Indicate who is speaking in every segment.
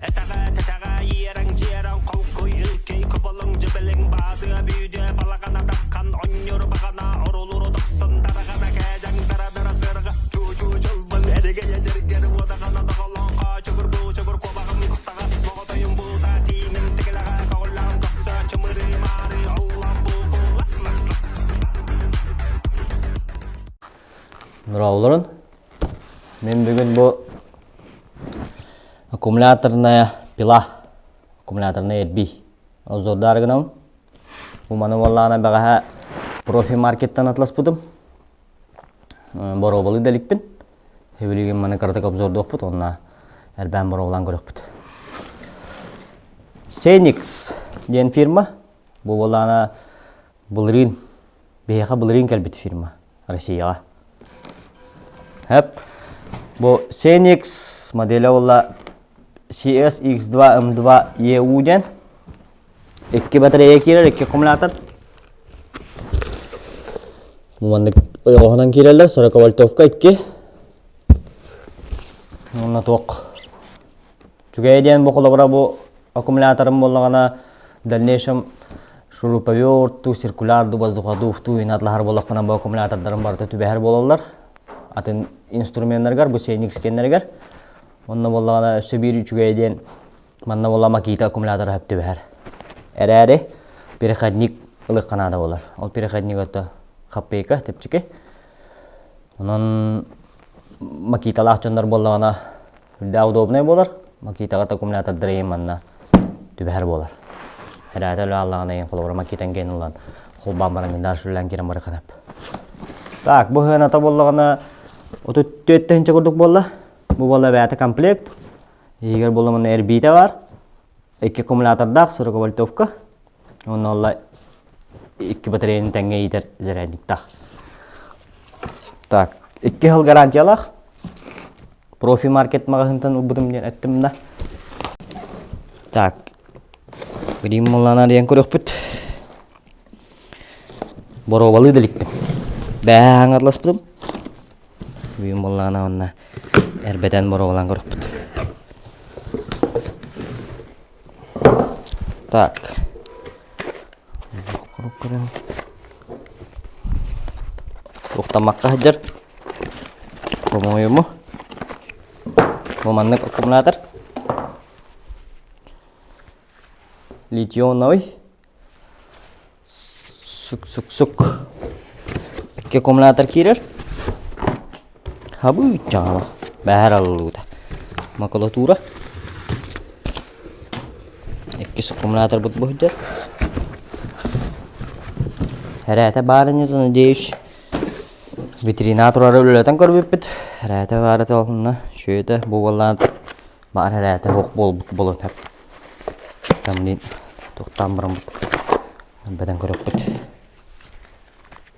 Speaker 1: Этэҕэ, тэтэҕэ, иэрэҥ-дьиэрэҥ, холкуй, ылкый, кубалыҥ, дьэбэлиҥ, баадыа, бүүдүө, балаҕана, даххан, онньур, баҕана, орулуру, дохсун, дараҕана, кээдьэҥ, дара-дара, сыарҕа, чуу-чуу, чылбын, эригэйэ, дьэргэр, уодаҕана, доҕолоҥ, хоочугур, буучугур, куобаҕым, куттаҕа, моҕотойум, буута, тииҥим, тигилэҕэ, көҕүлэҕим, көхсө, чымырыы, маары, оллоон, бууку, лас-лас-лас.
Speaker 2: Нурауларын. Мин бүгүн бу аккумуляторная пила, аккумуляторная эрбий обзордаары гынабын. Бу маны буоллаҕына бэҕэһээ профи маркеттан атласпытым. Боруобалыы да иликпин. Билигин маны кыратык обзордуохпут уонна элбээн боруобалаан көрүөхпүт. Сеникс диэн фирма. Бу буоллаҕына былырыын биһиэхэ былырыын кэлбит фирма Россияҕа. Хэп. Бу Xenix моделэ буолла CSX2M2 EU диэн. Икки батарея киирэр, икки аккумулятор. Бу маннык ойоҕоһунан киирэллэр, 40 вольтовка икки. Уонна туох Үчүгэйэ диэн бу холобура бу аккумуляторым буоллаҕына в дальнейшем шуруповерт туу, циркуляр дуу, воздуходув туу инатлаһар буоллахпына бу аккумулятордарым барыта түбэһэр буолаллар. Атын инструменнарыгар, бу Сеникс кэннэригэр. Онно буоллаҕына өссө биир үчүгэйэ диэн манна буолла Макита аккумулятора сөп түбэһэр. Эрээри переходник ылыахха наада буолар. Ол переходник ото хаппыйка, тэпчики. Онон Макиталаах дьоннор буоллаҕына Үрдээх удобнай буолар. Макитаҕа аккумулятордар иһин манна түбэһэр буолар. Эрээтэ өлө аллаҕына иһин холобура макитан киэн ылан холбоон баран дальше үлэлээн киирэн барыханап. Так, бу сыаната буоллаҕына 34 тыһыынча курдук буолла. Бу буолла бэйэтэ комплект. Иһигэр буолла манна эрбиитэ бар. Икки аккумулятордаах 40 вольтовка. Онно олла икки батареяны тэҥҥэ иитэр зарядниктаах. Так, икки сыл гарантиялаах. Профи маркет маҕаһыынтан ылбытым диэн эттим да. Так, билим муллана диэн көрүөхпүт. Боруобалыы да иликпин. Бээһэ аҥарласпытым. Бүгүн буоллаҕына уонна эрбэтэн боруобалаан көрүөхпүт. Так. Туохтаммакка сылдьар. По-моему. Бу маннык аккумулятор. Литионовый. Сук-сук-сук. Икки аккумулятор киирэр. Хабыы чаҕала. Бэһэр аллыыта. Макулатура. Иккис аккумуляторбыт бу сылдьар. Эрээтэ баар ини, надеюсь. Витрина турары үлэлэтэн көрбүппүт. Эрээтэ баар этэ онно. Үчүгэйдэ бу буоллаан баар эрээтэ суох буолбут буолуон сөп. Там туохтаан бараммыт бэтэн көрөппүт.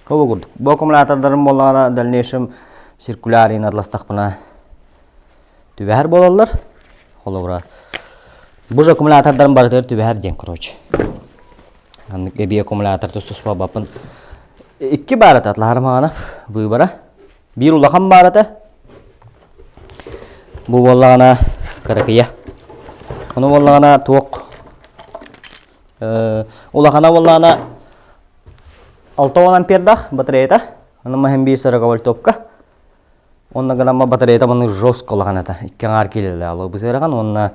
Speaker 2: Ол курдук. Бу аккумулятордарым буоллаҕына дальнейшем циркулярийын атластахпына түбэһэр буолаллар. Холобура, бу же аккумулятордарым барытыгар түбэһэр диэн короче. Маннык эбии аккумулятор тус-туспа баппын. Икки баар этэ атлаһарым хаҕана выбора. Биир улахан баар этэ. Бу буоллаҕына кыракыйа. Ону буоллаҕына туох улахана буоллаҕына 60 ампердаах батареята. Ону маһын биир 40 вольтовка. Онно гынан батареята маннык жестко улахан этэ. Икки аҥаар киилэлээх олох бысыарахан уонна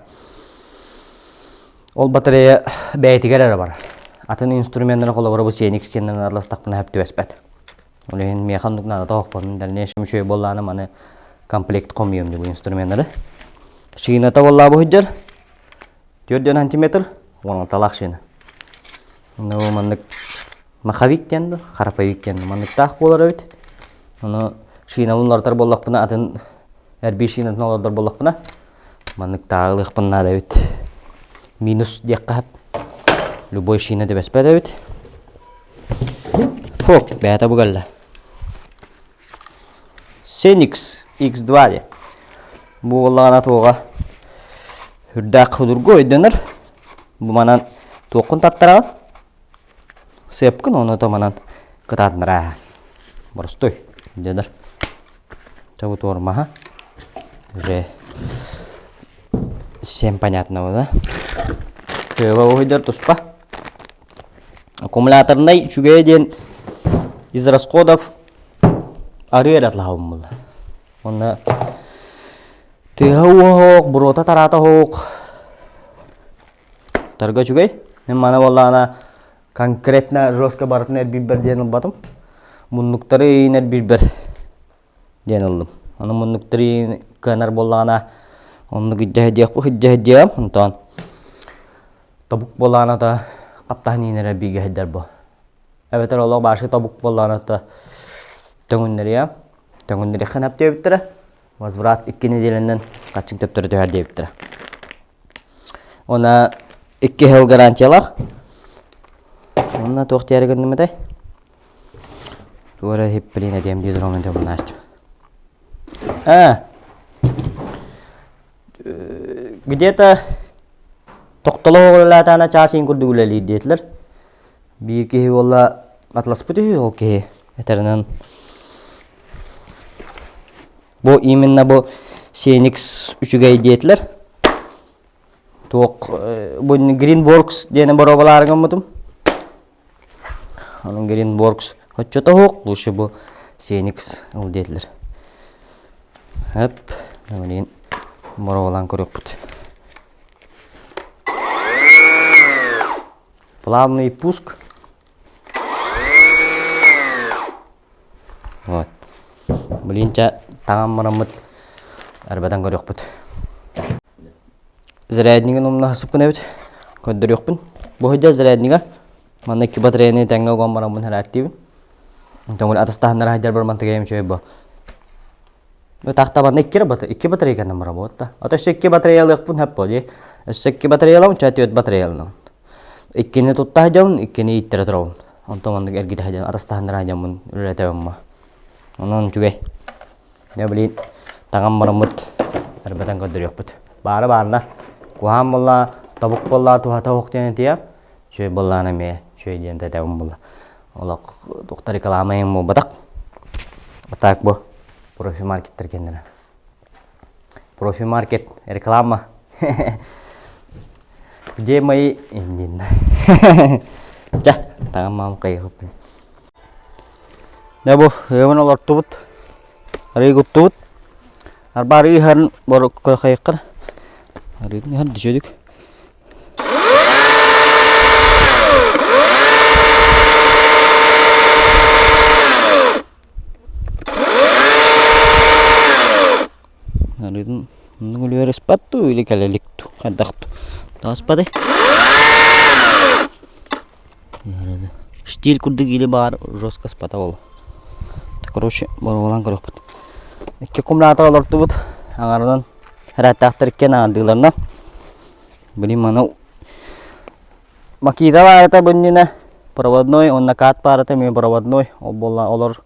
Speaker 2: ол батарея бэйэтигэр эрэ барар. Атын инструменнары холобура бу Сеникс киэннэрин араластахпына сөп түбэспэт. Ол иһин миэхэ оннук наадата оһохпун. Дальнейшем үчүгэй буоллаҕына маны комплект хомуйуом дии бу инструменнары. Шината буоллаа бу сылдьар. 4 сантиметр, 16-лаах шина. Ну, маннык маховик диэн да, храповик диэн манныктаах буолар эбит. Ону шинабын уларытар буоллахпына, атын эрбии шинатын олордор буоллахпына, манныктааҕы ылыахпын наада эбит. Минус диэххэ сөп. Любой шина түбэспэт эбит. Фок, бэйэтэ бу кэллэ. Xenix X2 диэн. Бу буоллаҕына туоҕа үрдээх судургу өйдөнөр. Бу манан туоххун таттараҕын? Сыапкын ону то манан кытаатыннараа. Боростуой өйдөнөр. Чабы туормаһа. Уже всем понятно, да? Тыаба уһуйдар туспа. Аккумуляторнай үчүгэйэ диэн из расходов арыы эрэ атлаһабын буолла. Уонна тыаһа уоһа оһох, буруота тараата оһох. Тарга үчүгэй. Мин маны буоллаҕына конкретно жестко барытын эрбиирбэр диэн ылбатым. Муннуктары ыйын эрбиирбэр диэн ыллым. Аны муннуктары кыанар буоллаҕына оннук илдьэ сылдьыам, онтон тобук буоллаҕына то хаптаһын иинэрэ бииргэ сылдьар бу. Эбэтэр олох башы тобук буоллаҕына то төҥүннэриэм. Төҥүннэриэххин сөп диэбиттэрэ. Возврат 2 нэдиэлэнэн хаччыҥ төптөрү түһэр диэбиттэрэ. Уонна 2 сыл гарантиялаах. Уонна туох диэри гынным этэй? Туора иһиппилин этиэм дии тураммын тылын А, где-то тохтоло оҕололаатаана чаас иин курдук үлэлиир диэтилэр. Биир киһи уола атласпыт үһү ол киһи этэринэн бу именно бу Сеникс үчүгэй диэтилэр. Туох бу Greenworks диэни боруобалаары гыммытым. Онон Greenworks оччото суох, лучше бу Сеникс ыл диэтилэр. Хөп, билигин боруобалаан көрүөхпүт. Плавный пуск. Вот. Блин, чэ, таҥан бараммыт арбатан көрүөхпүт. Заряднигын умна сыппын эбит. Көрдөрүөхпүн. Бу сылдьар заряднига. Манна икки батареяны тэҥҥэ уган бараммын хэрээттиибин. Онтон атастаһыннара сылдьар барман тыгайым үчүгэй бу. Тахтабанна икки икки батарейканан работа. А то өссө икки батареялыахпын сөп буолуо. Өссө икки батареялабын, чэ түөрт батареяланабын. Иккини тутта сылдьабын, иккини ииттэрэ турабын. Онтон оннук эргитэ сылдьабын, атастаһыннара сылдьаммын үлэлэтэбин. Онон үчүгэй. Дьэ, блин, таҥан бараммыт, эрбэтэн көрдөрүөхпүт. Баара баарына. Куһаан буолла, тобук буолла, туһата суох диэн этиэ. Үчүгэй буоллаҕына эмиэ үчүгэй диэн тэтэбин буолла. Олох туохта реклама эҥин буолбатах. А так бу профи маркеттер кэннэрэ. Профи маркет реклама. Где мои индин? Ча, таҥам маам кайыхыппын. Дьэ бу ыамын олортубут, арыы куттубут. Арба арыы ыһарын хайыккар. Арыытын ыһар дичөдүк. Арыытын оннук үлүгэр ыспат дуу или кэлэ илик дуу хайдах дуу тааспатай. Штиль курдук или баар жестко ыспата ол. Короче, боруобалаан көрүөхпүт. Икки аккумулятор олортубут. Аҥарынан Эрэттээхтэр иккиэн аҥардыыларынан. Блин, маны Макита баарата бу иннинэ проводной уонна кат баарата эмиэ проводной. Ол буолла олор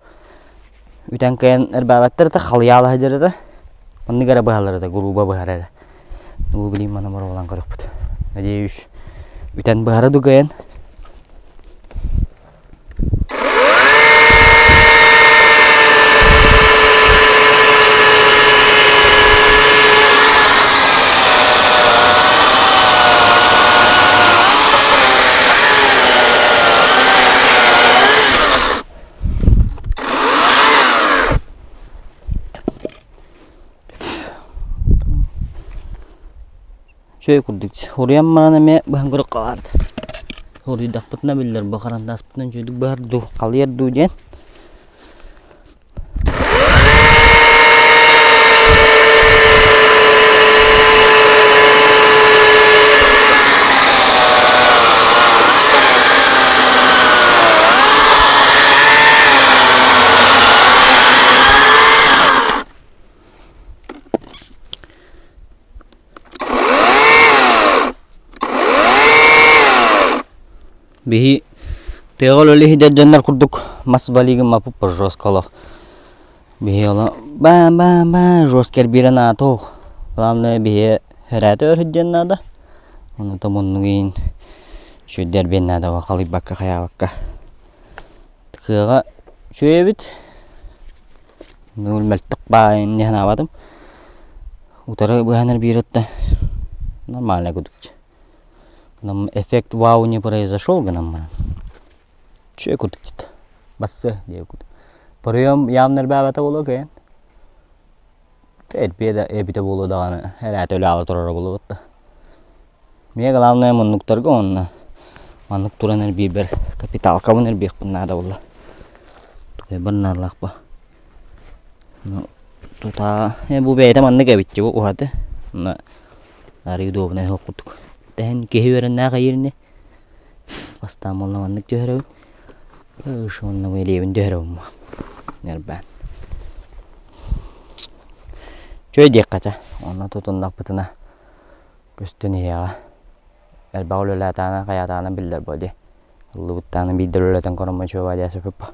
Speaker 2: үтэн кыайан эрбээбэттэр этэ, халыйаала сылдьар этэ. Оннук эрэ быһаллар этэ, грубо быһар эрэ. Ну, блин, маны боруобалаан көрүөхпүт. Надеюсь, үтэн быһара ду кыайан. Үчүгэй курдук. Уруйан баран эмиэ быһан көрүөххэ баарда. Уруйдахпытына биллэр бу харандааспытынан үчүгэйдик быһар дуу, халыйар дуу диэн. Биһи тыаҕа үлэлии сылдьар дьоннор курдук мас валигын маппыт жестко олох. Биһи оло ба ба ба жестко эрбиирэн аата суох. Главное биһи эрээтэ өр сылдьыан наада. Онута муннук иһин үчүгэйдэр наада халыйбакка хайаабакка. Кыаҕа үчүгэй эбит. Мөлтөх баайын дии санаабатым. Утары быһан эрбиир нормально курдук. Эффект вау не произошел гынан баран. Үчүгэй курдук дьита. Бассы диэбит курдук. Прием явно элбээбэтэ буолуо кыайан. Эрбиэ да эбитэ буолуо даҕаны эрээтэ өлөҕө турара буолуо да. Миэ главное муннуктарга уонна маннык туран эрбиирбэр капиталкабын эрбиэхпин наада буолла. Тугайбар наадалаах Ну тутаа бу бэйэтэ маннык эбит дии бу уһаты. Онно арыы удобнай оһох курдук. Тэһин киһи үөрэннээх эйиирини Бастаан буолла маннык түһэрэбин. Уонна илиибин түһэрэбин Нэрбээн. Чөй диэххэ чэ. Онно тутуннахпытына көстөн иһиэҕэ. Элбэх үлэлээтэҕинэ хайаатаҕына биллэр буо дии. Ыллыбыттааны биирдэ үлэлэтэн көрөммө чуобаа диэ сөпүппа.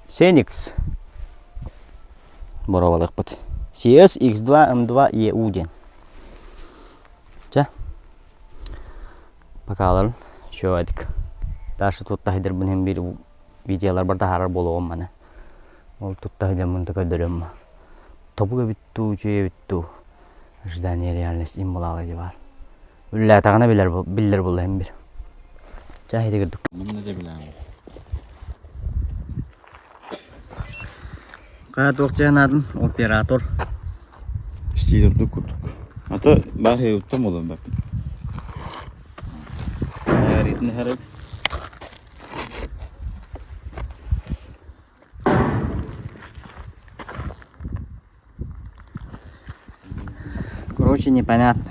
Speaker 2: Сеникс боруобалыахпыт. CS X2 M2 EU диэн. Чэ. Покаларын үчүгэйдик. Дальше тутта сылдьарбын иһин биир видеоларбар таһаарар буолуоҕум маны. Ол тутта сылдьаммын да көрдөрүөм. Тобук эбит дуу, үчүгэй эбит дуу. Ожидание реальность им булаалы дии баар. Үллээтэҕинэ билэр биллэр буолла иһин бир. Чэ, ити курдук. Хайа туох дьиэн аатын? Оператор.
Speaker 3: Стилердик курдук. Ата баар уттан буолан баппын.
Speaker 2: Короче, непонятно.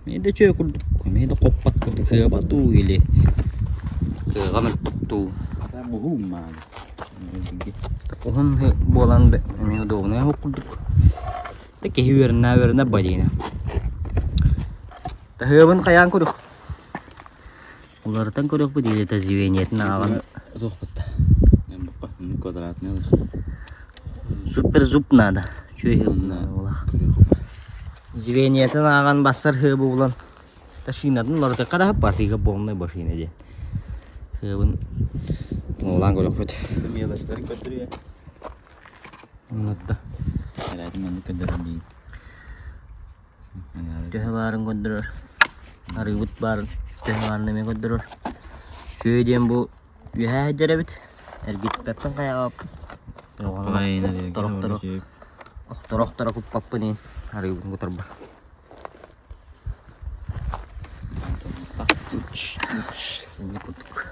Speaker 2: Мин да үчүгэй курдук, мин да хоппот курдук кыаба дуу или кыаҕа мөлтөх дуу. Уһун буолан эмиэ удобнай оһох курдук. Да киһи үөрэнэ үөрэнэ балина. Таһыабын хайаан курдук. Уларытан көрүөхпүт или тазивениетин ааҕан
Speaker 3: Квадратный
Speaker 2: Супер зуб надо. Үчүгэй Звениятын ааҕан бассар хыабы булан ташинатын уларытыахха да хаппатыыга полный башина диэн. Хыабын оҥолаан көрүөхпүт.
Speaker 3: Мелочтарын көрдөрүө.
Speaker 2: Оннотто.
Speaker 3: Эрээтин маннык көрдөрөн дии.
Speaker 2: Төһө баарын көрдөрөр. Арыыбыт баарын төһө баарын эмиэ көрдөрөр. Үчүгэй диэн бу үөһээ сылдьар эбит. Эргиппэппин хайаҕаппын. Охторо охторо куппаппын иин арыыбын кутарбар. Инник курдук.